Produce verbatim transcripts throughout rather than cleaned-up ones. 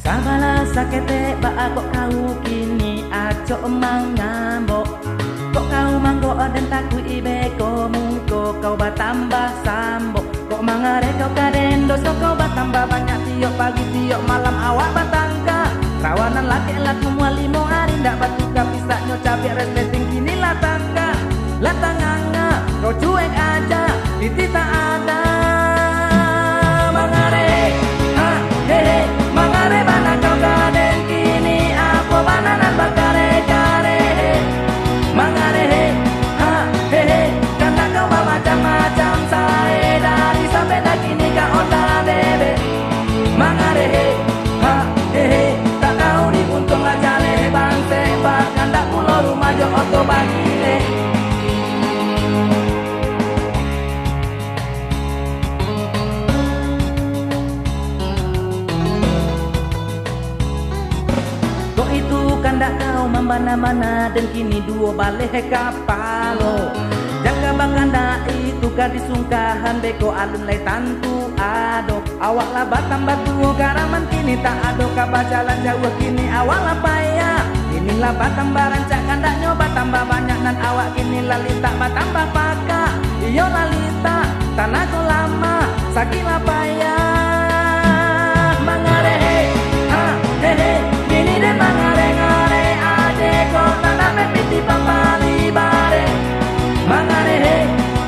Kavala sakete ba ako kau kini aco mangabo. Ko kau manggo oden taku ibe ko mungko kau batamba sambo. Ko mangare kau kadendo so kau batamba banyak tio pagi tio malam awak batangka. Rawanan laki laku mua limo hari ndak batuka bisa nyo cabe resleting kini latangka. Latanganga kau cuek aja titi tak ada. Mangare ha hehe mangare bana kau kaden kini apo bananan bakare kare he. Mangare he ha hehe kana kau ba macam-macam sae dari sampai dah kini kau onda bebe. Mangare he ha hehe tak kau di buntung aja le bangse bakanda pulau rumah jo oto bagile. Ko itu kanda kau mambanamana dan kini duo bale he kapalo. Jaka bakanda itu ka disungkahan beko alun lai tantu ado. Awak la batamba tuo karaman kini tak ado ka bajalan jauh kini awak la paya. Kini la batamba rancak kanda nyo batamba banyak nan awak kini la lita batamba paka. Iyo la lita tanago lama saki la paya. Mangare he ha hehe kini de mangare ngare ade ko tana me piti papali bare. Mangare he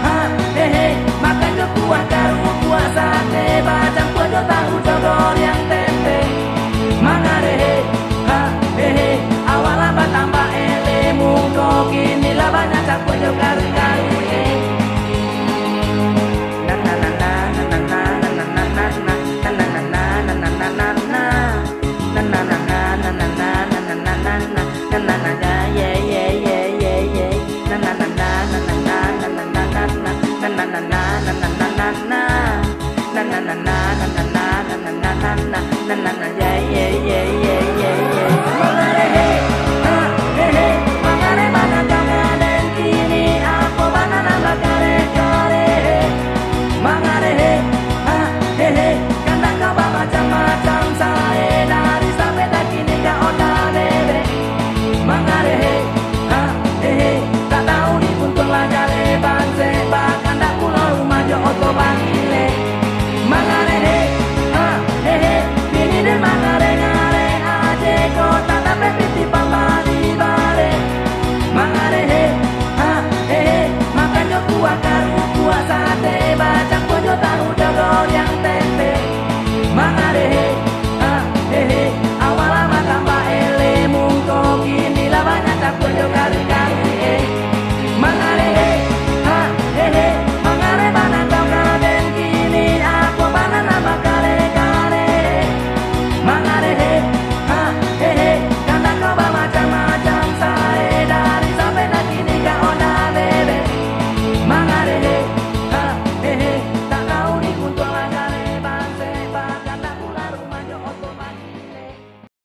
ha hehe makajo kua karu kua sate bajang kojo tahu jogor yang tete. Mangare he ha hehe awala batamba ele muko kini la banyak kojo karu karu e.